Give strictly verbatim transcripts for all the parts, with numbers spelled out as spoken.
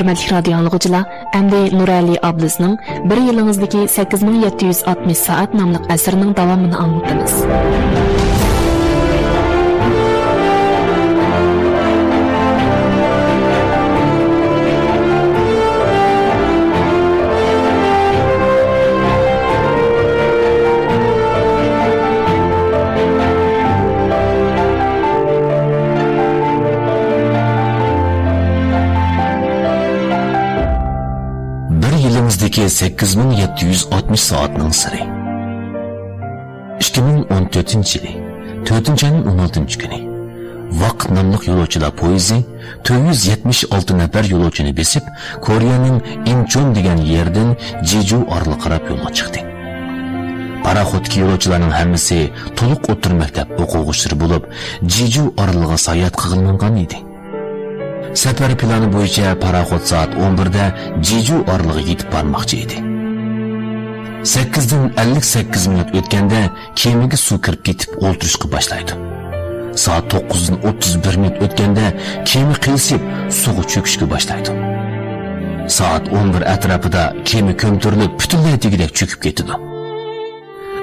ھۆرمەتلىك رادىيو ئاڭلىغۇچىلار، ئەمدى نۇرئەلى ئابلىزنىڭ بىر يىلىڭىزدىكى سەككىز مىڭ يەتتە يۈز ئاتمىش سائەت ناملىق ئەسىرىنىڭ داۋامىنى ئاڭلىتىمىز. بىر يىلىڭىزدىكى سەككىز مىڭ يەتتە يۈز ئاتمىش سائەتنىڭ سىرى. ئىككى مىڭ ئون تۆتىنچى يىلى، تۆتىنچى ئاينىڭ ئون ئالتىنچى كۈنى ۋاقىت ناملىق يولۇچىلار پويىزى تۆت يۈز يەتمىش ئالتە نەپەر يولۇچىنى بېسىپ، كورېيەنىڭ ئىنچون دېگەن يېرىدىن جېجۇ ئارىلىغا قاراپ يولغا چىقتى. پاراخوتتىكى يولۇچىلارنىڭ ھەممىسى تولۇق ئوتتۇرا مەكتەپ ئوقۇغۇچىلىرى بولۇپ، جېجۇ ئارىلىغا ساياھەت قىلغىلى ماڭغان ئىدى. سەپەر پىلانى بويىچە پاراخوت سائەت ئون بىردە جېجۇ ئارىلىغا يېتىپ بارماقچى ئىدى. سەككىزدىن ئەللىك سەككىز مىنۇت ئۆتكەندە كېمىگە سۇ كىرىپ كېتىپ ئولتۇرۇشقا باشلايدۇ. سائەت توققۇزدىن ئوتتۇز بىر مىنۇت ئۆتكەندە كېمە قىيسىپ سۇغا چۆكۈشكە باشلايدۇ. سائەت ئون بىر ئەتراپىدا كېمە كۆمتۈرۈلۈپ پۈتۈنلەي دېگۈدەك چۆكۈپ كېتىدۇ.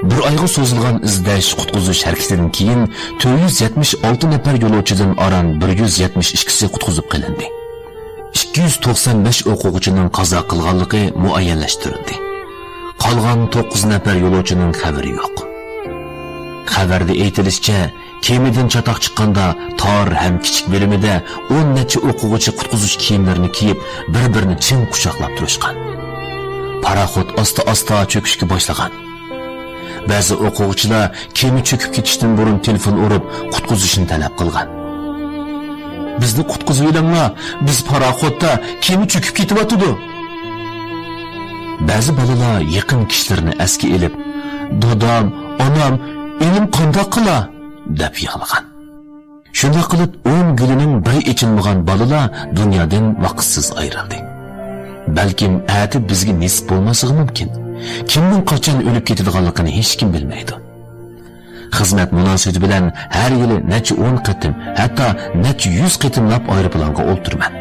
بىر ئايغا سوزۇلغان ئىزدەش، قۇتقۇزۇش ھەرىكىتىدىن كېيىن تۆت يۈز يەتمىش ئالتە نەپەر يولۇچىدىن ئاران بىر يۈز يەتمىش ئىككىسى قۇتقۇزۇپ قېلىندى. ئىككى يۈز توقسان بەش ئوقۇغۇچىنىڭ قازا قىلغانلىقى مۇئەييەنلەشتۈرۈلدى. قالغان توققۇز نەپەر يولۇچىنىڭ خەۋىرى يوق. خەۋەردە ئېيتىلىشىچە، كېمىدىن چاتاق چىققاندا تار ھەم كىچىك بۆلۈمىدە ئون نەچچە ئوقۇغۇچى قۇتقۇزۇش كىيىملىرىنى كىيىپ، بىر-بىرىنى چىڭ قۇچاقلاپ تۇرۇشقان. پاراخوت ئاستا-ئاستا چۆكۈشكە باشلىغان. بەزى ئوقۇغۇچىلار كېمە چۆكۈپ كېتىشتىن بۇرۇن تېلېفون ئۇرۇپ، قۇتقۇزۇشنى تەلەپ قىلغان. «بىزنى قۇتقۇزۇۋېلىڭلار، بىز پاراخوتتا، كېمە چۆكۈپ كېتىۋاتىدۇ.» بەزى بالىلار يېقىن كىشىلىرىنى ئەسكە ئېلىپ، «دادام، ئانام، ئىنىم قانداق قىلا؟» دەپ يىغلىغان. شۇنداق قىلىپ، ئون گۈلىنىڭ بىرى ئېچىلمىغان بالىلار دۇنيادىن ۋاقىتسىز ئايرىلدى. بەلكىم ئەتە بىزگە نېسىپ بولماسلىقى مۇمكىن. كىمنىڭ قاچان ئۆلۈپ كېتىدىغانلىقىنى ھېچكىم بىلمەيدۇ. خىزمەت مۇناسىۋىتى بىلەن ھەر يىلى نەچچە ئون قېتىم، ھەتتا نەچچە يۈز قېتىملاپ ئايروپىلانغا ئولتۇرىمەن.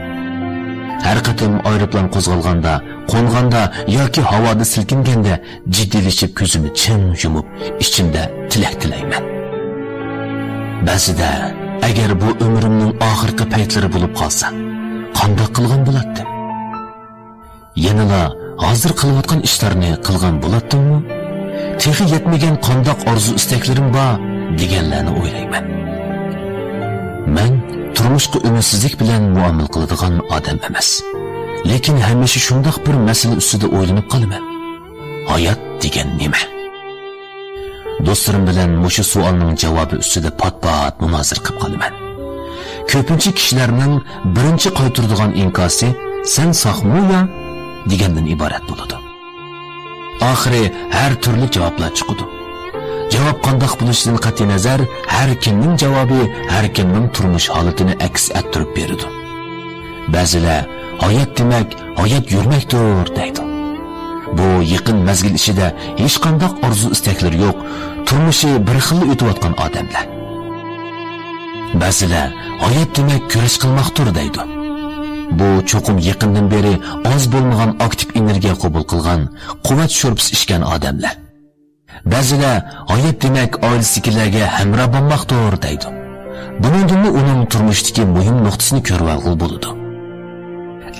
ھەر قېتىم ئايروپىلان قوزغالغاندا، قونغاندا ياكى ھاۋادا سىلكىنگەندە جىددىيلىشىپ كۆزۈمنى چىڭ يۇمۇپ، ئىچىمدە تىلەك تىلەيمەن. بەزىدە، ئەگەر بۇ ئۆمرۈمنىڭ ئاخىرقى پەيتلىرى بولۇپ قالسا، قانداق قىلغان بولاتتىم؟ يەنىلا ھازىر قىلىۋاتقان ئىشلارنى قىلغان بولاتتىممۇ؟ تېخى يەتمىگەن قانداق ئارزۇ-ئىستەكلىرىم بار؟ دېگەنلەرنى ئويلايمەن. مەن تۇرمۇشقا ئۈمىدسىزلىك بىلەن مۇئامىلە قىلىدىغان ئادەم ئەمەس. لېكىن ھەمىشە شۇنداق بىر مەسىلە ئۈستىدە ئويلىنىپ قالىمەن. ھايات دېگەن نېمە؟ دوستلىرىم بىلەن مۇشۇ سوئالنىڭ جاۋابى ئۈستىدە پات-پات مۇنازىرە قىلىپ قالىمەن. كۆپىنچە كىشىلەرنىڭ بىرىنچى قايتۇرىدىغان ئىنكاسى، «سەن ساقمۇ يا؟» دېگەندىن ئىبارەت بولىدۇ. ئاخىرى ھەر تۈرلۈك جاۋابلار چىقىدۇ. جاۋاب قانداق بولۇشىدىن قەتئىينەزەر، ھەر كىمنىڭ جاۋابى ھەر كىمنىڭ تۇرمۇش ھالىتىنى ئەكس ئەتتۈرۈپ بېرىدۇ. بەزىلەر، «ھايات دېمەك، ھايات يۈرمەكتۇر» دەيدۇ. بۇ يېقىن مەزگىل ئىچىدە ھېچقانداق ئارزۇ-ئىستەكلىرى يوق، تۇرمۇشى بىر خىللا ئۆتۈۋاتقان ئادەملەر. بەزىلەر، «ھايات دېمەك، كۈرەش قىلماقتۇر» دەيدۇ. بۇ چوقۇم يېقىندىن بېرى ئاز بولمىغان ئاكتىپ ئېنېرگىيە قوبۇل قىلغان، قۇۋۋەت شورپىسى ئىچكەن ئادەملەر. بەزىلەر، «ھايات دېمەك، ئائىلىسىدىكىلەرگە ھەمراھ بولماقتۇر» دەيدۇ. بۇنىڭدىنمۇ ئۇنىڭ تۇرمۇشتىكى مۇھىم نۇقتىسىنى كۆرۈۋالغىلى بولىدۇ.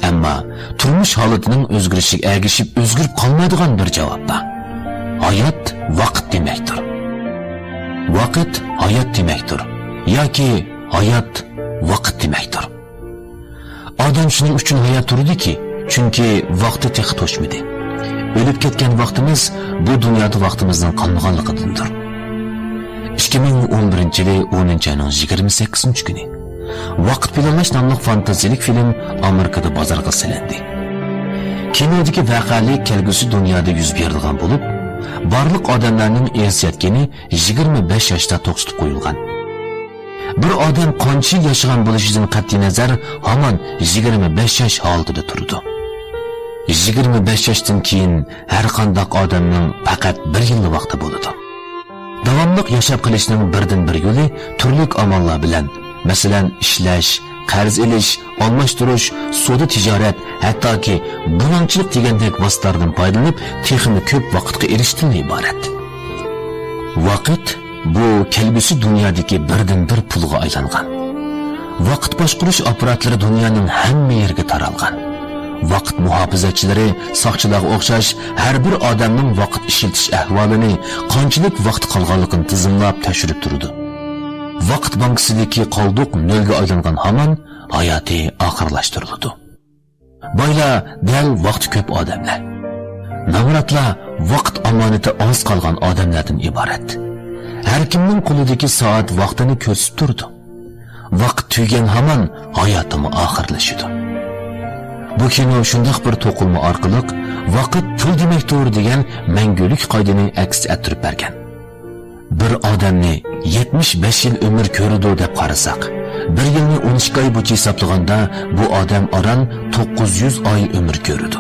ئەمما تۇرمۇش ھالىتىنىڭ ئۆزگىرىشىگە ئەگىشىپ ئۆزگىرىپ قالمايدىغان بىر جاۋاب بار. ھايات ۋاقىت دېمەكتۇر. ۋاقىت ھايات دېمەكتۇر. ياكى ھايات ۋاقىت دېمەكتۇر. ئادەم شۇنىڭ ئۈچۈن ھايات تۇرىدۇكى، چۈنكى ۋاقتى تېخى توشمىدى. ئۆلۈپ كەتكەن ۋاقتىمىز بۇ دۇنيادا ۋاقتىمىزنىڭ قالمىغانلىقىدىندۇر. ئىككى مىڭ ئون بىرىنچى يىلى ئونىنچى ئاينىڭ يىگىرمە سەككىزىنچى كۈنى ۋاقىت پىلانلاش ناملىق فانتازىيەلىك فىلىم ئامېرىكىدا بازارغا سېلىندى. كىنودىكى ۋەقەلىك كەلگۈسى دۇنيادا يۈز بېرىدىغان بولۇپ، بارلىق ئادەملەرنىڭ ئىرسىيەت گېنى يىگىرمە بەش ياشتا توختىتىپ قويۇلغان. بىر ئادەم قانچە يىل ياشىغان بولۇشىدىن قەتئىينەزەر، ھامان يىگىرمە بەش ياش ھالىتىدە تۇرىدۇ. يىگىرمە بەش ياشتىن كېيىن ھەرقانداق ئادەمنىڭ پەقەت بىر يىللا ۋاقتى بولىدۇ. داۋاملىق ياشاپ قېلىشنىڭ بىردىنبىر يولى تۈرلۈك ئاماللار بىلەن، مەسىلەن، ئىشلەش، قەرز ئېلىش، ئالماشتۇرۇش، سودا تىجارەت، ھەتتاكى بۇلاڭچىلىق دېگەندەك ۋاسىتىلەردىن پايدىلىنىپ، تېخىمۇ كۆپ ۋاقىتقا ئېرىشىشتىن ئىبارەت. ۋاقىت، بۇ كەلگۈسى دۇنيادىكى بىردىنبىر پۇلغا ئايلانغان. ۋاقىت باشقۇرۇش ئاپپاراتلىرى دۇنيانىڭ ھەممە يېرىگە تارالغان. ۋاقىت مۇھاپىزەتچىلىرى، ساقچىلارغا ئوخشاش، ھەر بىر ئادەمنىڭ ۋاقىت ئىشلىتىش ئەھۋالىنى، قانچىلىك ۋاقتى قالغانلىقىنى تىزىملاپ تەكشۈرۈپ تۇرىدۇ. ۋاقىت بانكىسىدىكى قالدۇق نۆلگە ئايلانغان ھامان ھاياتى ئاخىرلاشتۇرۇلىدۇ. بايلار دەل ۋاقتى كۆپ ئادەملەر. نامراتلار ۋاقىت ئامانىتى ئاز قالغان ئادەملەردىن ئىبارەت. ھەر كىمنىڭ قولىدىكى سائەت ۋاقتىنى كۆرسىتىپ تۇرىدۇ. ۋاقىت تۈگىگەن ھامان ھاياتىمۇ ئاخىرلىشىدۇ. بۇ كىنو شۇنداق بىر توقۇلما ئارقىلىق ۋاقىت پۇل دېمەكتۇر دېگەن مەڭگۈلۈك قائىدىنى ئەكس ئەتتۈرۈپ بەرگەن. بىر ئادەمنى يەتمىش بەش يىل ئۆمۈر كۆرىدۇ دەپ قارىساق، بىر يىلنى ئون ئىككى ئاي بويىچە ھېسابلىغاندا، بۇ ئادەم ئاران توققۇز يۈز ئاي ئۆمۈر كۆرىدۇ.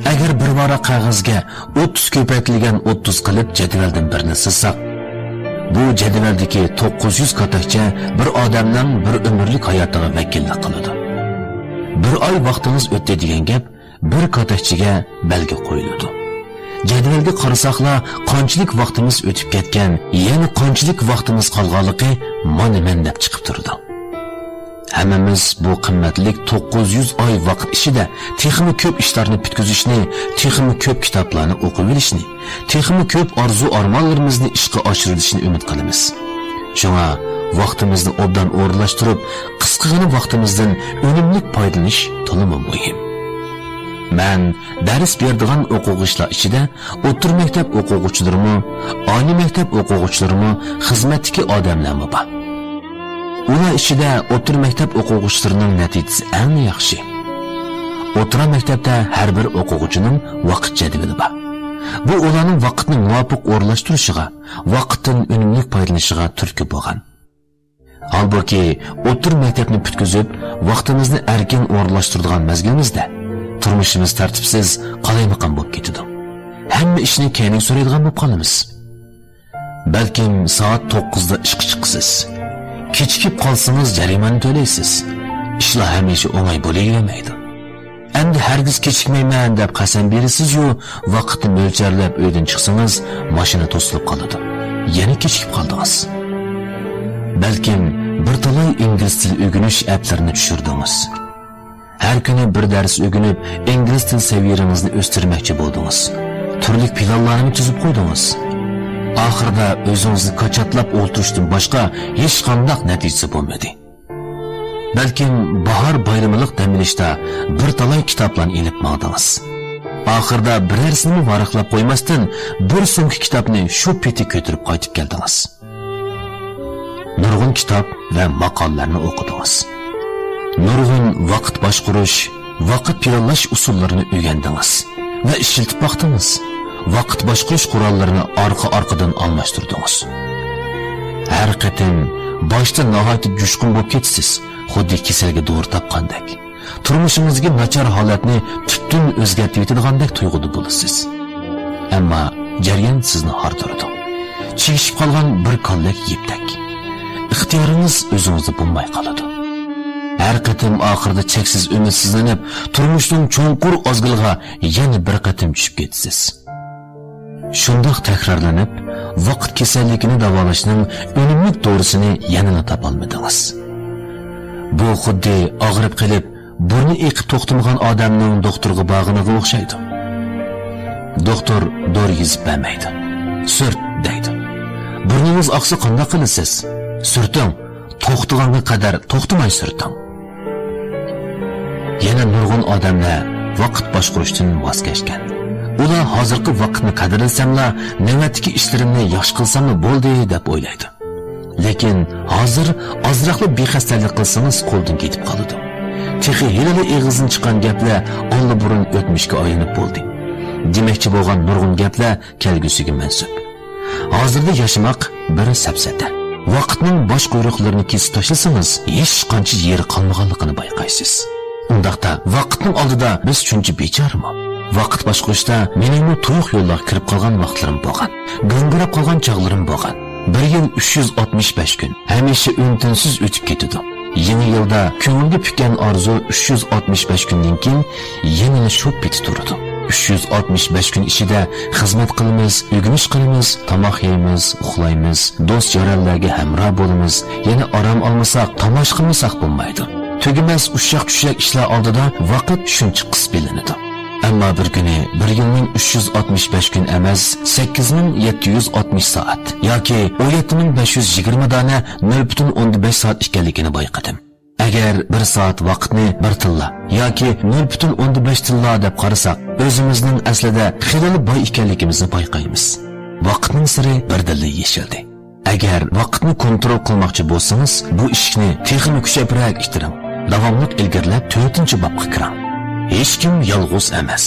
ئەگەر بىر ۋاراق قەغەزگە ئوتتۇز كۆپەيتىلگەن ئوتتۇز قىلىپ جەدۋەلدىن بىرنى سىزساق، بۇ جەدۋەلدىكى توققۇز يۈز كاتەكچە بىر ئادەمنىڭ بىر ئۆمۈرلۈك ھاياتىغا ۋەكىللىك قىلىدۇ. بىر ئاي ۋاقتىڭىز ئۆتتى دېگەن گەپ بىر كاتەكچىگە بەلگە قويۇلىدۇ. جەدۋەلگە قارىساقلا، قانچىلىك ۋاقتىمىز ئۆتۈپ كەتكەن، يەنە قانچىلىك ۋاقتىمىز قالغانلىقى مانا مەن دەپ چىقىپ تۇرىدۇ. ھەممىمىز بۇ قىممەتلىك توققۇز يۈز ئاي ۋاقىت ئىچىدە تېخىمۇ كۆپ ئىشلارنى پۈتكۈزۈشنى، تېخىمۇ كۆپ كىتابلارنى ئوقۇۋېلىشنى، تېخىمۇ كۆپ ئارزۇ-ئارمانلىرىمىزنى ئىشقا ئاشۇرۇۋېلىشنى ئۈمىد قىلىمىز. شۇڭا ۋاقتىمىزنى ئوبدان ئورۇنلاشتۇرۇپ، قىسقىغىنە ۋاقتىمىزدىن ئۈنۈملۈك پايدىلىنىش تولىمۇ مۇھىم. مەن دەرس بېرىدىغان ئوقۇغۇچىلار ئىچىدە ئوتتۇرا مەكتەپ ئوقۇغۇچىلىرىمۇ، ئالىي مەكتەپ ئوقۇغۇچىلىرىمۇ، خىزمەتتىكى ئادەملەرمۇ بار. ئۇلار ئىچىدە ئوتتۇرا مەكتەپ ئوقۇغۇچىلىرىنىڭ نەتىجىسى ئەڭ ياخشى. ئوتتۇرا مەكتەپتە ھەر بىر ئوقۇغۇچىنىڭ ۋاقىت جەدۋىلى بار. بۇ ئۇلارنىڭ ۋاقىتنى مۇۋاپىق ئورۇنلاشتۇرۇشىغا، ۋاقىتتىن ئۈنۈملۈك پايدىلىنىشىغا تۈرتكە بولغان. ھالبۇكى، ئوتتۇرا مەكتەپنى پۈتكۈزۈپ، ۋاقتىمىزنى ئەركىن ئورۇنلاشتۇرىدىغان مەزگىلىمىزدە، تۇرمۇشىمىز تەرتىپسىز، قالايمىقان بولۇپ كېتىدۇ. ھەممە ئىشنى كەينىگە سۆرەيدىغان بولۇپ قالىمىز. بەلكىم سائەت توققۇزدا ئىشقا چىقىسىز. كېچىكىپ قالسىڭىز، جەرىمانە تۆلەيسىز. ئىشلار ھەمىشە ئوڭاي بولۇۋەرمەيدۇ. ئەمدى ھەرگىز كېچىكمەيمەن دەپ قەسەم بېرىسىزيۇ، ۋاقىتنى مۆلچەرلەپ ئۆيدىن چىقسىڭىز، ماشىنا توسۇلۇپ قالىدۇ. يەنە كېچىكىپ قالدىڭىز. بەلكىم بىر تالاي ئىنگلىز تىل ئۆگىنىش ئەپلىرىنى چۈشۈردىڭىز. ھەر كۈنى بىر دەرس ئۆگىنىپ، ئىنگلىز تىل سەۋىيەڭىزنى ئۆستۈرمەكچى بولدىڭىز. تۈرلۈك پىلانلارنى تۈزۈپ قويدىڭىز. ئاخىرىدا ئۆزىڭىزنى كاچاتلاپ ئولتۇرۇشتىن باشقا ھېچقانداق نەتىجىسى بولمىدى. بەلكىم باھار بايرىملىق دەم ئېلىشتا بىر تالاي كىتابلارنى ئېلىپ ماڭدىڭىز. ئاخىرىدا بىرەرسىنىمۇ ۋاراقلاپ قويماستىن، بىر سومكا كىتابنى شۇ پېتى كۆتۈرۈپ قايتىپ كەلدىڭىز. نۇرغۇن كىتاب ۋە ماقالىلەرنى ئوقۇدىڭىز. نۇرغۇن ۋاقىت باشقۇرۇش، ۋاقىت پىلانلاش ئۇسۇللىرىنى ئۆگەندىڭىز ۋە ئىشلىتىپ باقتىڭىز. ۋاقىت باشقۇرۇش قوراللىرىنى ئارقا-ئارقىدىن ئالماشتۇردىڭىز. ھەر قېتىم باشتا ناھايىتى جۇشقۇن بولۇپ كېتىسىز، خۇددى كېسەلگە دورا تاپقاندەك. تۇرمۇشىڭىزدىكى ناچار ھالەتنى تۈپتىن ئۆزگەرتىۋېتىدىغاندەك تۇيغۇدا بولىسىز. ئەمما جەريان سىزنى ھاردۇرىدۇ. چىگىشىپ قالغان بىر كاللەك يىپتەك. ئىختىيارىڭىز ئۆزىڭىزدە بولماي قالىدۇ. ھەر قېتىم ئاخىرىدا چەكسىز ئۈمىدسىزلىنىپ، تۇرمۇشنىڭ چوڭقۇر ئازگىلىغا يەنە بىر قېتىم چۈشۈپ كېتىسىز. شۇنداق تەكرارلىنىپ، ۋاقىت كېسەللىكىنى داۋالاشنىڭ ئۈنۈملۈك دورىسىنى يەنىلا تاپالمىدىڭىز. بۇ خۇددى ئاغرىپ قېلىپ، بۇرنى ئېقىپ توختىمىغان ئادەمنىڭ دوختۇرغا بارغىنىغا ئوخشايدۇ. دوختۇر دورا يېزىپ بەرمەيدۇ. سۈرت دەيدۇ. بۇرنىڭىز ئاقسا قانداق قىلىسىز؟ سۈرتۈڭ. توختىغانغا قەدەر توختىماي سۈرتۈڭ. يەنە نۇرغۇن ئادەملەر ۋاقىت باشقۇرۇشتىن ۋاز كەچكەن. ئۇلار ھازىرقى ۋاقىتنى قەدىرلىسەملا، نۆۋەتتىكى ئىشلىرىمنى ياخشى قىلساملا بولدى دەپ ئويلايدۇ. لېكىن ھازىر ئازراقلا بىخەستەلىك قىلسىڭىز قولدىن كېتىپ قالىدۇ. تېخى ھېلىلا ئېغىزدىن چىققان گەپلەر ئاللىبۇرۇن ئۆتمۈشكە ئايلىنىپ بولدى. دېمەكچى بولغان نۇرغۇن گەپلەر كەلگۈسىگە مەنسۇپ. ھازىردا ياشىماق بىر سەپسەتە. ۋاقىتنىڭ باش قۇيرۇقلىرىنى كېسىپ تاشلىسىڭىز، ھېچقانچە يېرى قالمىغانلىقىنى بايقايسىز. ئۇنداقتا، ۋاقىتنىڭ ئالدىدا بىز شۇنچە بىچارىمۇ؟ ۋاقىت باشقۇرۇشتا مېنىڭمۇ تۇيۇق يوللارغا كىرىپ قالغان ۋاقىتلىرىم بولغان. گاڭگىراپ قالغان چاغلىرىم بولغان. بىر يىل ئۈچ يۈز ئاتمىش بەش كۈن، ھەمىشە ئۈن-تىنسىز ئۆتۈپ كېتىدۇ. يېڭى يىلدا كۆڭۈلگە پۈككەن ئارزۇ ئۈچ يۈز ئاتمىش بەش كۈندىن كېيىن يەنىلا شۇ پېتى تۇرىدۇ. ئۈچ يۈز ئاتمىش بەش كۈن ئىچىدە خىزمەت قىلىمىز، ئۆگىنىش قىلىمىز، تاماق يەيمىز، ئۇخلايمىز، دوست-يارەنلەرگە ھەمراھ بولىمىز، يەنە ئارام ئالمىساق، تاماشا قىلمىساق بولمايدۇ. تۈگىمەس ئۇششاق-چۈششەك ئىشلار ئالدىدا ۋاقىت شۇنچە قىس بىلىنىدۇ. ئەمما بىر كۈنى بىر يىلنىڭ ئۈچ يۈز ئاتمىش بەش كۈن ئەمەس، سەككىز مىڭ يەتتە يۈز ئاتمىش سائەت ياكى ئون يەتتە مىڭ بەش يۈز يىگىرمە دانە نۆل پۈتۈن ئوندىن بەش سائەت ئىكەنلىكىنى بايقىدىم. ئەگەر بىر سائەت ۋاقىتنى بىر تىللا ياكى نۆل پۈتۈن ئوندىن بەش تىللا دەپ قارىساق، ئۆزىمىزنىڭ ئەسلىدە خېلىلا باي ئىكەنلىكىمىزنى بايقايمىز. ۋاقىتنىڭ سىرى بىردىنلا يېشىلدى. ئەگەر ۋاقىتنى كونترول قىلماقچى بولسىڭىز، بۇ ئىشىكنى تېخىمۇ كۈچەپرەك ئىتتىرىڭ. داۋاملىق ئىلگىرىلەپ تۆتىنچى بابقا كىرىڭ. ھېچكىم يالغۇز ئەمەس.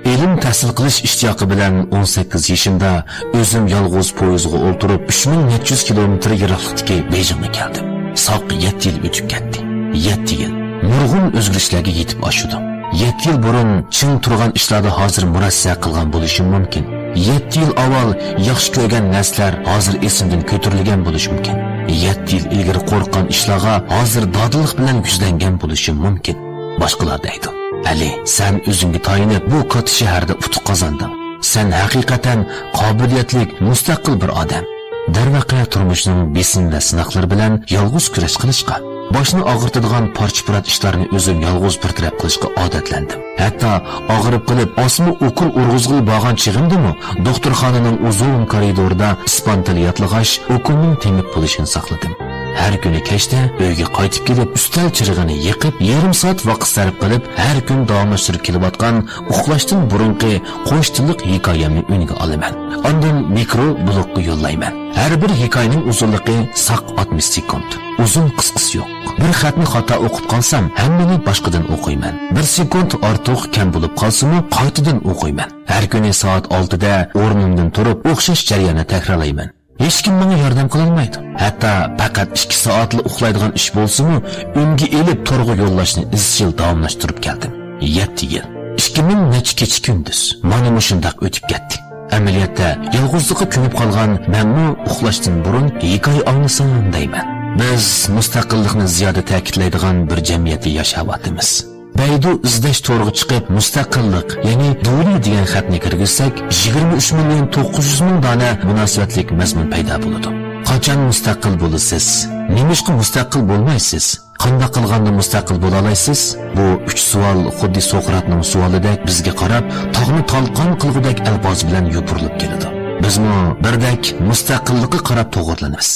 ئىلىم تەھسىل قىلىش ئىشتىياقى بىلەن ئون سەككىز يېشىمدا ئۆزۈم يالغۇز پويىزغا ئولتۇرۇپ، ئۈچ مىڭ نەچچە يۈز كىلومېتىر يىراقلىقتىكى بېيجىڭغا كەلدىم. ساق يەتتە يىل ئۆتۈپ كەتتى. يەتتە يىل. نۇرغۇن ئۆزگىرىشلەرگە يېتىپ ئاشىدۇ. يەتتە يىل بۇرۇن چىڭ تۇرغان ئىشلاردا ھازىر مۇرەسسە قىلغان بولۇشۇم مۇمكىن. يەتتە يىل ئاۋۋال ياخشى كۆرگەن نەرسىلەر ھازىر ئېسىمدىن كۆتۈرۈلگەن بولۇشى مۇمكىن. يەتتە يىل ئىلگىرى قورققان ئىشلارغا ھازىر دادىللىق بىلەن يۈزلەنگەن بولۇشۇم مۇمكىن. باشقىلار دەيدۇ، ئەلى، سەن ئۆزۈڭگە تايىنىپ بۇ كاتتا شەھەردە ئۇتۇق قازاندىڭ. سەن ھەقىقەتەن قابىلىيەتلىك، مۇستەقىل بىر ئادەم. دەرۋەقە، تۇرمۇشنىڭ بېسىم ۋە سىناقلىرى بىلەن يالغۇز كۈرەش قىلىشقا، باشنى ئاغرىتىدىغان پارچە-پۇرات ئىشلارنى ئۆزۈم يالغۇز بىر تەرەپ قىلىشقا ئادەتلەندىم. ھەتتا ئاغرىپ قېلىپ، ئاسما ئوكۇل ئۇرغۇزغىلى بارغان چېغىمدىمۇ دوختۇرخانىنىڭ ئۇزۇن كارىدورىدا ئىسپان تىلى ياتلىغاچ، ئوكۇلنىڭ تېمىپ بولۇشىنى ساقلىدىم. ھەر كۈنى كەچتە ئۆيگە قايتىپ كېلىپ، ئۈستەل چىرىغىنى يېقىپ، يېرىم سائەت ۋاقىت سەرپ قىلىپ، ھەر كۈن داۋاملاشتۇرۇپ كېلىۋاتقان ئۇخلاشتىن بۇرۇنقى قوش تىللىق ھېكايەمنى ئۈنگە ئالىمەن. ئاندىن مىكرو بلوگقا يوللايمەن. ھەر بىر ھېكايىنىڭ ئۇزۇنلۇقى ساق ئاتمىش سېكۇنت. ئۇزۇن قىسقىسى يوق. بىر خەتنى خاتا ئوقۇپ قالسام، ھەممىنى باشقىدىن ئوقۇيمەن. بىر سېكۇنت ئارتۇق كەم بولۇپ قالسىمۇ، قايتىدىن ئوقۇيمەن. ھەر كۈنى سائەت ئالتىدە ئورنۇمدىن تۇرۇپ، ئوخشاش جەرياننى تەكرارلايمەن. ھېچكىم ماڭا ياردەم قىلالمايدۇ. ھەتتا پەقەت ئىككى سائەتلا ئۇخلايدىغان ئىش بولسىمۇ، ئۈنگە ئېلىپ تورغا يوللاشنى ئىزچىل داۋاملاشتۇرۇپ كەلدىم. يەتتە يىل. ئىككى مىڭ نەچچە كېچە-كۈندۈز مانا مۇشۇنداق ئۆتۈپ كەتتى. ئەمەلىيەتتە، يالغۇزلۇققا كۆنۈپ قالغان مەنمۇ ئۇخلاشتىن بۇرۇن ھېكايە ئاڭلىسام دەيمەن. بىز مۇستەقىللىقنى زىيادە تەكىتلەيدىغان بىر جەمئىيەتتە ياشاۋاتىمىز. بەيدۇ ئىزدەش تورىغا چىقىپ، مۇستەقىللىق، يەنى دۇلى دېگەن خەتنى كىرگۈزسەك، يىگىرمە ئۈچ مىليون توققۇز يۈز مىڭ دانە مۇناسىۋەتلىك مەزمۇن پەيدا بولىدۇ. قاچان مۇستەقىل بولىسىز؟ نېمىشقا مۇستەقىل بولمايسىز؟ قانداق قىلغاندا مۇستەقىل بولالايسىز؟ بۇ ئۈچ سوئال خۇددى سوقراتنىڭ سوئالىدەك بىزگە قاراپ، تاغنى تالقان قىلغۇدەك ئەلپاز بىلەن يوپۇرۇلۇپ كېلىدۇ. بىزمۇ بىردەك مۇستەقىللىققا قاراپ توغرىلىنىمىز.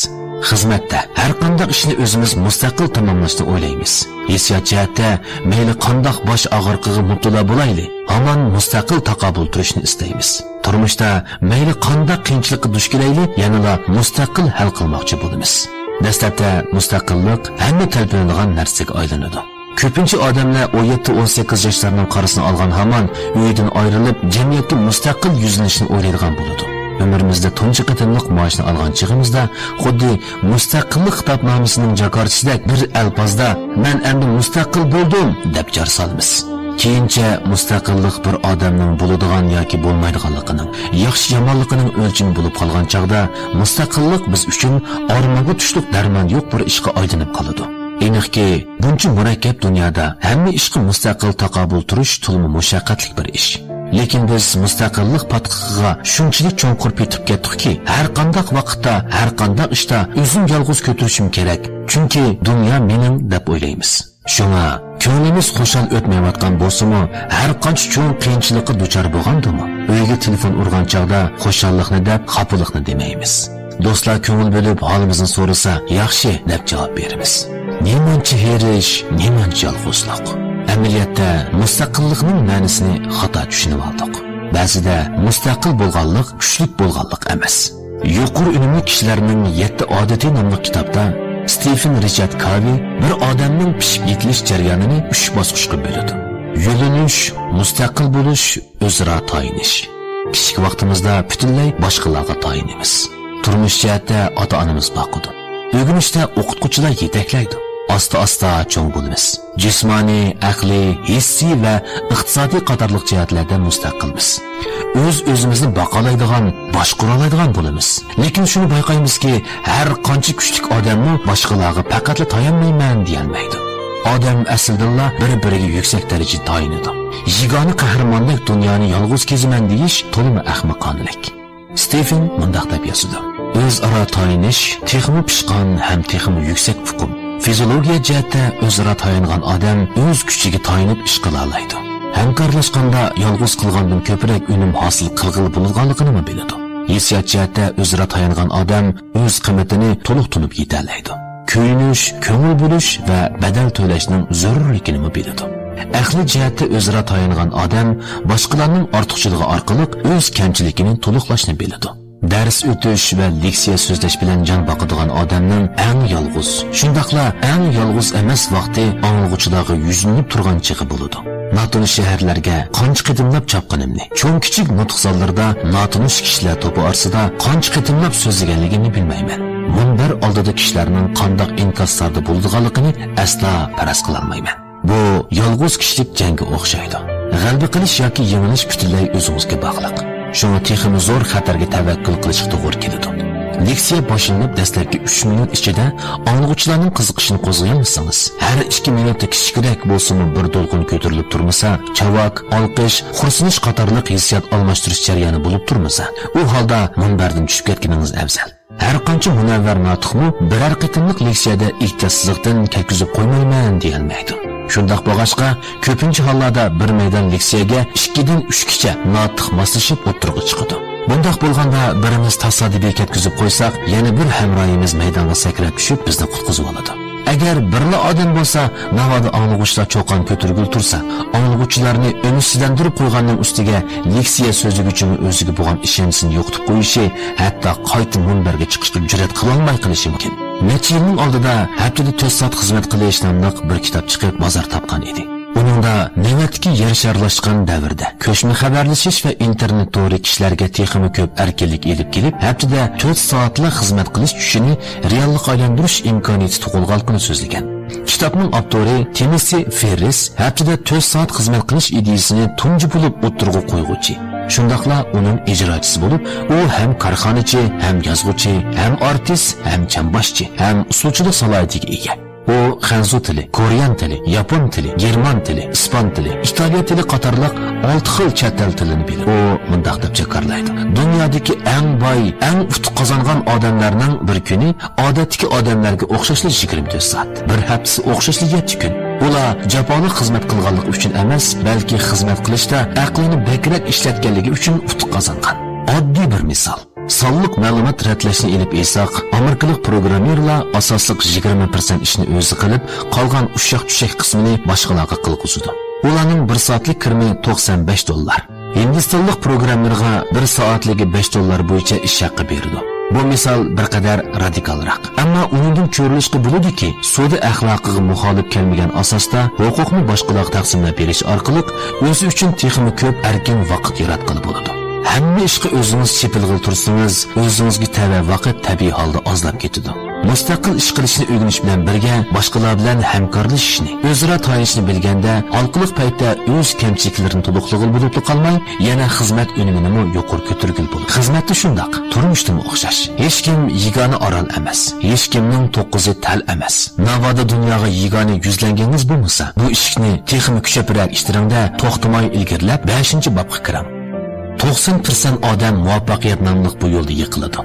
خىزمەتتە ھەر قانداق ئىشنى ئۆزىمىز مۇستەقىل تاماملاشنى ئويلايمىز. ھېسسىيات جەھەتتە مەيلى قانداق باش ئاغرىقىغا مۇپتىلا بولايلى، ھامان مۇستەقىل تاقابىل تۇرۇشنى ئىستەيمىز. تۇرمۇشتا مەيلى قانداق قىيىنچىلىققا دۇچ كېلەيلى، يەنىلا مۇستەقىل ھەل قىلماقچى بولىمىز. دەسلەپتە مۇستەقىللىق ھەممە تەلپۈنىدىغان نەرسىگە ئايلىنىدۇ. كۆپىنچە ئادەملەر ئون يەتتە، ئون سەككىز ياشلارنىڭ قارىسىنى ئالغان ھامان ئۆيىدىن ئايرىلىپ، جەمئىيەتكە مۇستەقىل يۈزلىنىشنى ئويلايدىغان بولىدۇ. ئۆمرىمىزدە تۇنجى قېتىملىق مائاشنى ئالغان چېغىمىزدا خۇددى مۇستەقىللىق خىتابنامىسىنىڭ جاكارچىسىدەك بىر ئەلپازدا «مەن ئەمدى مۇستەقىل بولدۇم» دەپ جار سالىمىز. كېيىنچە مۇستەقىللىق بىر ئادەمنىڭ بولىدىغان ياكى بولمايدىغانلىقىنىڭ، ياخشى-يامانلىقىنىڭ ئۆلچىمى بولۇپ قالغان چاغدا، مۇستەقىللىق بىز ئۈچۈن ئارمانغا تۇشلۇق دەرمان يوق بىر ئىشقا ئايلىنىپ قالىدۇ. ئېنىقكى، بۇنچە مۇرەككەپ دۇنيادا ھەممە ئىشقا مۇستەقىل تاقابىل تۇرۇش تولىمۇ مۇشەققەتلىك بىر ئىش. لېكىن بىز مۇستەقىللىق پاتقىقىغا شۇنچىلىك چوڭقۇر پېتىپ كەتتۇقكى، ھەر قانداق ۋاقىتتا، ھەر قانداق ئىشتا ئۆزۈم يالغۇز كۆتۈرۈشۈم كېرەك، چۈنكى دۇنيا مېنىڭ، دەپ ئويلايمىز. شۇڭا، كۆڭلىمىز خۇشال ئۆتمەيۋاتقان بولسىمۇ، ھەر قانچە چوڭ قىيىنچىلىققا دۇچار بولغاندىمۇ، ئۆيگە تېلېفون ئۇرغان چاغدا خۇشاللىقنى دەپ، خاپىلىقنى دېمەيمىز. دوستلار كۆڭۈل بۆلۈپ ھالىمىزنى سورىسا، «ياخشى» دەپ جاۋاب بېرىمىز. نېمانچە ھېرىش، نېمانچە يالغۇزلۇق! ئەمەلىيەتتە، مۇستەقىللىقنىڭ مەنىسىنى خاتا چۈشىنىۋالدۇق. بەزىدە مۇستەقىل بولغانلىق كۈچلۈك بولغانلىق ئەمەس. يۇقىرى ئۈنۈملۈك كىشىلەرنىڭ يەتتە ئادىتى ناملىق كىتابتا ستېفېن رىچارد كاۋى بىر ئادەمنىڭ پىشىپ يېتىلىش جەريانىنى ئۈچ باسقۇچقا بۆلىدۇ. يۆنىلىش، مۇستەقىل بولۇش، ئۆزئارا تايىنىش. كىچىك ۋاقتىمىزدا پۈتۈنلەي باشقىلارغا تايىنىمىز. تۇرمۇش جەھەتتە ئاتا-ئانىمىز باقىدۇ. ئۆگىنىشتە ئوقۇتقۇچىلار يېتەكلەيدۇ. ئاستا-ئاستا چوڭ بولىمىز. جىسمانىي، ئەقلىي، ھېسسىي ۋە ئىقتىسادىي قاتارلىق جەھەتلەردە مۇستەقىلمىز. ئۆز-ئۆزىمىزنى باقالايدىغان، باشقۇرالايدىغان بولىمىز. لېكىن شۇنى بايقايمىزكى، ھەر قانچە كۈچلۈك ئادەممۇ باشقىلارغا پەقەتلا تايانمايمەن دېيەلمەيدۇ. ئادەم ئەسلىدىنلا بىر-بىرىگە يۈكسەك دەرىجىدە تايىنىدۇ. يېگانە قەھرىماندەك دۇنيانى يالغۇز كېزىمەن دېيىش تولىمۇ ئەخمىقانىلىك. ستېفېن مۇنداق دەپ يازىدۇ: ئۆزئارا تايىنىش تېخىمۇ پىشقان ھەم تېخىمۇ يۈكسەك ئۇقۇم. فىزىولوگىيە جەھەتتە ئۆزئارا تايانغان ئادەم ئۆز كۈچىگە تايىنىپ ئىش قىلالايدۇ. ھەمكارلاشقاندا يالغۇز قىلغاندىن كۆپرەك ئۈنۈم ھاسىل قىلغىلى بولىدىغانلىقىنىمۇ بىلىدۇ. ھېسسىيات جەھەتتە ئۆزئارا تايانغان ئادەم ئۆز قىممىتىنى تولۇق تونۇپ يېتەلەيدۇ. كۆيۈنۈش، كۆڭۈل بۆلۈش ۋە بەدەل تۆلەشنىڭ زۆرۈرلۈكىنىمۇ بىلىدۇ. ئەقلىي جەھەتتە ئۆزئارا تايانغان ئادەم باشقىلارنىڭ ئارتۇقچىلىقى ئارقىلىق ئۆز كەمچىلىكىنى تولۇقلاشنى بىلىدۇ. دەرس ئۆتۈش ۋە لېكسىيە سۆزلەش بىلەن جان باقىدىغان ئادەمنىڭ ئەڭ يالغۇز، شۇنداقلا ئەڭ يالغۇز ئەمەس ۋاقتى ئاڭلىغۇچىلارغا يۈزلىنىپ تۇرغان چېغى بولىدۇ. ناتونۇش شەھەرلەرگە قانچە قېتىملاپ چاپقىنىمنى، چوڭ-كىچىك نۇتۇق زاللىرىدا ناتونۇش كىشىلەر توپى ئارىسىدا قانچە قېتىملاپ سۆزلىگەنلىكىمنى بىلمەيمەن. مۇنبەر ئالدىدا كىشىلەرنىڭ قانداق ئىنكاسلاردا بولىدىغانلىقىنى ئەسلا پەرەز قىلالمايمەن. بۇ يالغۇز كىشىلىك جەڭگە ئوخشايدۇ. غەلىبە قىلىش ياكى يېڭىلىش پۈتۈنلەي ئۆزىڭىزگە باغلىق. شۇڭا تېخىمۇ زور خەتەرگە تەۋەككۈل قىلىشقا توغرا كېلىدۇ. لېكسىيە باشلىنىپ دەسلەپكى ئۈچ مىنۇت ئىچىدە ئاڭلىغۇچىلارنىڭ قىزىقىشىنى قوزغىيالمىسىڭىز، ھەر ئىككى مىنۇتتا كىچىكرەك بولسىمۇ بىر دولقۇن كۆتۈرۈلۈپ تۇرمىسا، چاۋاك، ئالقىش، خورسىنىش قاتارلىق ھېسسىيات ئالماشتۇرۇش جەريانى بولۇپ تۇرمىسا، ئۇ ھالدا مۇنبەردىن چۈشۈپ كەتكىنىڭىز ئەۋزەل. ھەر قانچە مۇنەۋۋەر ناتىقمۇ بىرەر قېتىملىق لېكسىيەدە ئېھتىياتسىزلىقتىن كەتكۈزۈپ قويمايمەن دېيەلمەيدۇ. شۇنداق بولغاچقا، كۆپىنچە ھاللاردا بىر مەيدان لېكسىيەگە ئىككىدىن ئۈچكىچە ناتىق ماسلىشىپ ئوتتۇرىغا چىقىدۇ. بۇنداق بولغاندا، بىرىمىز تاسادىپىي كەتكۈزۈپ قويساق، يەنە بىر ھەمراھىمىز مەيدانغا سەكرەپ چۈشۈپ بىزنى قۇتقۇزۇۋالىدۇ. ئەگەر بىرلا ئادەم بولسا، ناۋادا ئاڭلىغۇچىلار چۇقان كۆتۈرگىلى تۇرسا، ئاڭلىغۇچىلارنى ئۈمىدسىزلەندۈرۈپ قويغاننىڭ ئۈستىگە لېكسىيە سۆزلىگۈچىمۇ ئۆزىگە بولغان ئىشەنچىسىنى يوقىتىپ قويۇشى، ھەتتا قايتا مۇنبەرگە چىقىشقا جۈرئەت قىلالماي قېلىشى مۇمكىن. نەچچە يىلنىڭ ئالدىدا ھەپتىدە تۆت سائەت خىزمەت قىلىش ناملىق بىر كىتاب چىقىپ بازار تاپقان ئىدى. ئۇنىڭدا نۆۋەتتىكى يەر شارلاشقان دەۋردە كۆچمە خەۋەرلىشىش ۋە ئىنتېرنېت تورى كىشىلەرگە تېخىمۇ كۆپ ئەركىنلىك ئېلىپ كېلىپ، ھەپتىدە تۆت سائەتلا خىزمەت قىلىش چۈشىنى رېئاللىققا ئايلاندۇرۇش ئىمكانىيىتى تۇغۇلغانلىقىنى سۆزلىگەن. كىتابنىڭ ئاپتورى تىموسى فېررىس ھەپتىدە تۆت سائەت خىزمەت قىلىش ئىدىيىسىنى تۇنجى بولۇپ ئوتتۇرىغا قويغۇچى، شۇنداقلا ئۇنىڭ ئىجراچىسى بولۇپ، ئۇ ھەم كارخانىچى، ھەم يازغۇچى، ھەم ئارتىس، ھەم چامباشچى، ھەم ئۇسسۇلچىلىق سالاھىيىتىگە ئىگە. ئۇ خەنزۇ تىلى، كورېيەن تىلى، ياپون تىلى، گېرمان تىلى، ئىسپان تىلى، ئىتالىيە تىلى قاتارلىق ئالتە خىل چەت ئەل تىلىنى بىلىدۇ. ئۇ مۇنداق دەپ جاكارلايدۇ: دۇنيادىكى ئەڭ باي، ئەڭ ئۇتۇق قازانغان ئادەملەرنىڭ بىر كۈنى ئادەتتىكى ئادەملەرگە ئوخشاشلا يىگىرمە تۆت سائەت، بىر ھەپتىسى ئوخشاشلا يەتتە كۈن. ئۇلار جاپالىق خىزمەت قىلغانلىقى ئۈچۈن ئەمەس، بەلكى خىزمەت قىلىشتا ئەقلىنى بەكرەك ئىشلەتكەنلىكى ئۈچۈن ئۇتۇق قازانغان. ئاددىي بىر مىسال. سانلىق مەلۇمات رەتلەشنى ئېلىپ ئېيتساق، ئامېرىكىلىق پروگراممېرلار ئاساسلىق يىگىرمە پىرسەنت ئىشنى ئۆزى قىلىپ، قالغان ئۇششاق-چۈششەك قىسمىنى باشقىلارغا قىلغۇزىدۇ. ئۇلارنىڭ بىر سائەتلىك كىرىمى توقسان بەش دوللار. ھىندىستانلىق پروگراممېرغا بىر سائەتلىكى بەش دوللار بويىچە ئىش ھەققى بېرىدۇ. بۇ مىسال بىر قەدەر رادىكالراق. ئەمما ئۇنىڭدىن كۆرۈلۈشكە بولىدۇكى، سودا ئەخلاقىغا مۇخالىپ كەلمىگەن ئاساستا ھوقۇقنى باشقىلارغا تەقسىملەپ بېرىش ئارقىلىق ئۆزى ئۈچۈن تېخىمۇ كۆپ ئەركىن ۋاقىت ياراتقىلى بولىدۇ. ھەممە ئىشقا ئۆزىڭىز چېپىلغىلى تۇرسىڭىز، ئۆزىڭىزگە تەۋە ۋاقىت تەبىئىي ھالدا ئازلاپ كېتىدۇ. مۇستەقىل ئىش قىلىشنى ئۆگىنىش بىلەن بىرگە، باشقىلار بىلەن ھەمكارلىشىشنى، ئۆزئارا تايىنىشنى بىلگەندە، ھالقىلىق پەيتتە ئۆز كەمچىلىكلىرىنى تولۇقلىغىلى بولۇپلا قالماي، يەنە خىزمەت ئۈنۈمىنىمۇ يۇقىرى كۆتۈرگىلى بولىدۇ. خىزمەتتە شۇنداق، تۇرمۇشتىمۇ ئوخشاش. ھېچكىم يېگانە ئارال ئەمەس، ھېچكىمنىڭ توققۇزى تەل ئەمەس. ناۋادا دۇنياغا يېگانە يۈزلەنگىڭىز بولمىسا، بۇ ئىشىكنى تېخىمۇ كۈچەپرەك ئىتتىرىڭ-دە، توختىماي ئىلگىرىلەپ، بەشىنچى بابقا كىرىڭ. توقسان پىرسەنت ئادەم مۇۋەپپەقىيەت ناملىق بۇ يولدا يىقىلىدۇ.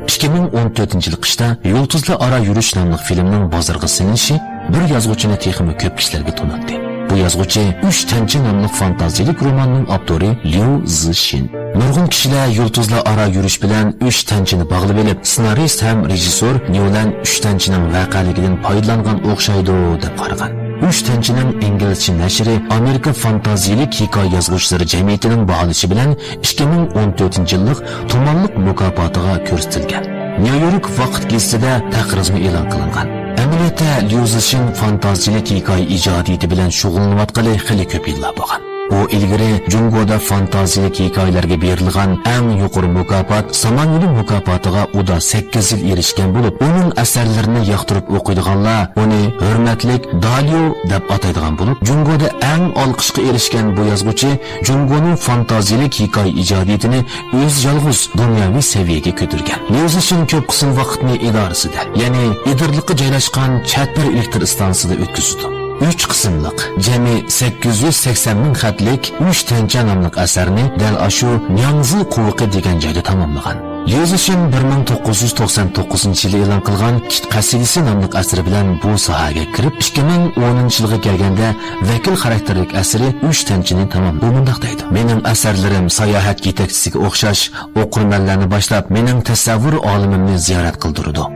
ئىككى مىڭ ئون تۆتىنچى يىل قىشتا يۇلتۇزلار ئارا يۈرۈش ناملىق فىلىمنىڭ بازارغا سېلىنىشى بىر يازغۇچىنى تېخىمۇ كۆپ كىشىلەرگە تونۇتتى. بۇ يازغۇچى ئۈچ تەنچە ناملىق فانتازىيىلىك روماننىڭ ئاپتورى ليۇ زىشىن. نۇرغۇن كىشىلەر يۇلتۇزلار ئارا يۈرۈش بىلەن ئۈچ تەنچىنى باغلىۋېلىپ، سېنارىست ھەم رېژىسسور نيۇلەن ئۈچ تەنچىنىڭ ۋەقەلىكىدىن پايدىلانغان ئوخشايدۇ، دەپ قارىغان. ئۈچ تەنچىنىڭ ئىنگلىزچە نەشرى ئامېرىكا فانتازىيىلىك ھېكايە يازغۇچىلىرى جەمئىيىتىنىڭ باھالىشى بىلەن ئىككى مىڭ ئون تۆتىنچى يىللىق تۇمانلىق مۇكاپاتىغا كۆرسىتىلگەن. نيۇ يورك ۋاقىت گېزىتىدە تەقرىزمۇ ئېلان قىلىنغان. ئەمەلىيەتتە، ليۇ زىشىن فانتازىيىلىك ھېكايە ئىجادىيىتى بىلەن شۇغۇللىنىۋاتقىلى خېلى كۆپ يىللار بولغان. ئۇ ئىلگىرى جۇڭگودا فانتازىيەلىك ھېكايىلەرگە بېرىلغان ئەڭ يۇقىرى مۇكاپات سامان يولى مۇكاپاتىغا ئۇدا سەككىز يىل ئېرىشكەن بولۇپ، ئۇنىڭ ئەسەرلىرىنى ياقتۇرۇپ ئوقۇيدىغانلار ئۇنى ھۆرمەتلىك داليو دەپ ئاتايدىغان بولۇپ، جۇڭگودا ئەڭ ئالقىشقا ئېرىشكەن بۇ يازغۇچى جۇڭگونىڭ فانتازىيەلىك ھېكايە ئىجادىيىتىنى ئۆزى يالغۇز دۇنياۋى سەۋىيەگە كۆتۈرگەن. ليۇ زىشىن كۆپ قىسىم ۋاقىتنى ئىدارىسىدە، يەنى ئىدىرلىققا جايلاشقان چەتبىر ئېلېكتر ئىستانسىسىدا ئۆتكۈزىدۇ. ئۈچ قىسىملىق، جەمئىي سەككىز يۈز سەكسەن مىڭ خەتلىك ئۈچ تەنچە ناملىق ئەسەرنى دەل ئاشۇ نياڭزى قوۋۇقى دېگەن جايدا تاماملىغان. ليۇ زىشىن بىر مىڭ توققۇز يۈز توقسان توققۇزىنچى يىلى ئېلان قىلغان كىت قەسىدىسى ناملىق ئەسىرى بىلەن بۇ ساھەگە كىرىپ، ئىككى مىڭ ئونىنچى يىلغا كەلگەندە ۋەكىل خاراكتېرلىك ئەسىرى ئۈچ تەنچىنى تامام. ئۇ مۇنداق دەيدۇ: مېنىڭ ئەسەرلىرىم ساياھەت يېتەكچىسىگە ئوخشاش ئوقۇرمەنلەرنى باشلاپ، مېنىڭ تەسەۋۋۇر ئالىمىمنى زىيارەت قىلدۇرىدۇ.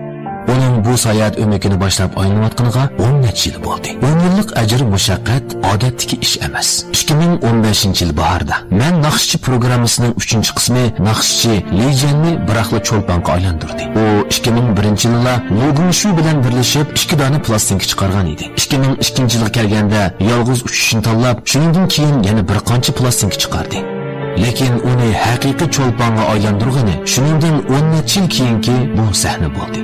ئۇنىڭ بۇ ساياھەت ئۆمىكىنى باشلاپ ئايلىنىۋاتقىنىغا ئون نەچچە يىل بولدى. ئون يىللىق ئەجىر مۇشەققەت ئادەتتىكى ئىش ئەمەس. ئىككى مىڭ ئون بەشىنچى يىل باھاردا مەن ناخشىچى پروگراممىسىنىڭ ئۈچىنچى قىسمى ناخشىچى لى جيەننى بىراقلا چولپانغا ئايلاندۇردى. ئۇ ئىككى مىڭ بىرىنچى يىلىلا لۇ گۇڭشۈ بىلەن بىرلىشىپ ئىككى دانە پلاستىنكا چىقارغان ئىدى. ئىككى مىڭ ئىككىنچى يىلغا كەلگەندە يالغۇز ئۇچۇشنى تاللاپ، شۇنىڭدىن كېيىن يەنە بىر قانچە پلاستىنكا چىقاردى. لېكىن ئۇنى ھەقىقىي چولپانغا ئايلاندۇرغىنى شۇنىڭدىن ئون نەچچە يىل كېيىنكى بۇ سەھنە بولدى.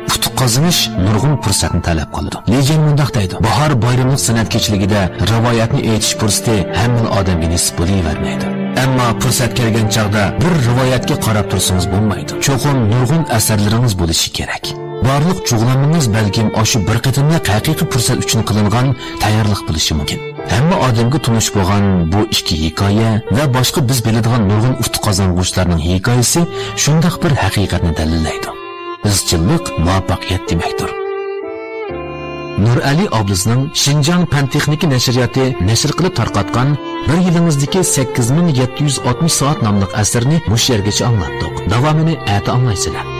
ئۇتۇق قازىنىش نۇرغۇن پۇرسەتنى تەلەپ قىلىدۇ. لى جيەن مۇنداق دەيدۇ: باھار بايرىملىق سەنئەت كېچىلىكىدە رىۋايەتنى ئېيتىش پۇرسىتى ھەممىلا ئادەمگە نېسىپ بولۇۋەرمەيدۇ. ئەمما پۇرسەت كەلگەن چاغدا بىر رىۋايەتكە قاراپ تۇرسىڭىز بولمايدۇ. چوقۇم نۇرغۇن ئەسەرلىرىڭىز بولۇشى كېرەك. بارلىق جۇغلانمىڭىز بەلكىم ئاشۇ بىر قېتىملىق ھەقىقىي پۇرسەت ئۈچۈن قىلىنغان تەييارلىق بولۇشى مۇمكىن. ھەممە ئادەمگە تونۇش بولغان بۇ ئىككى ھېكايە ۋە باشقا بىز بىلىدىغان نۇرغۇن ئۇتۇق قازانغۇچىلارنىڭ ھېكايىسى شۇنداق بىر ھەقىقەتنى دەلىللەيدۇ. ئىزچىللىق مۇۋەپپەقىيەت دېمەكتۇر. نۇرئەلى ئابلىزنىڭ شىنجاڭ پەن تېخنىكا نەشرىياتى نەشر قىلىپ تارقاتقان بىر يىلىڭىزدىكى سەككىز مىڭ يەتتە يۈز ئاتمىش سائەت ناملىق ئەسىرىنى مۇشۇ يەرگىچە ئاڭلاتتۇق. داۋامىنى ئەتە ئاڭلايسىلەر.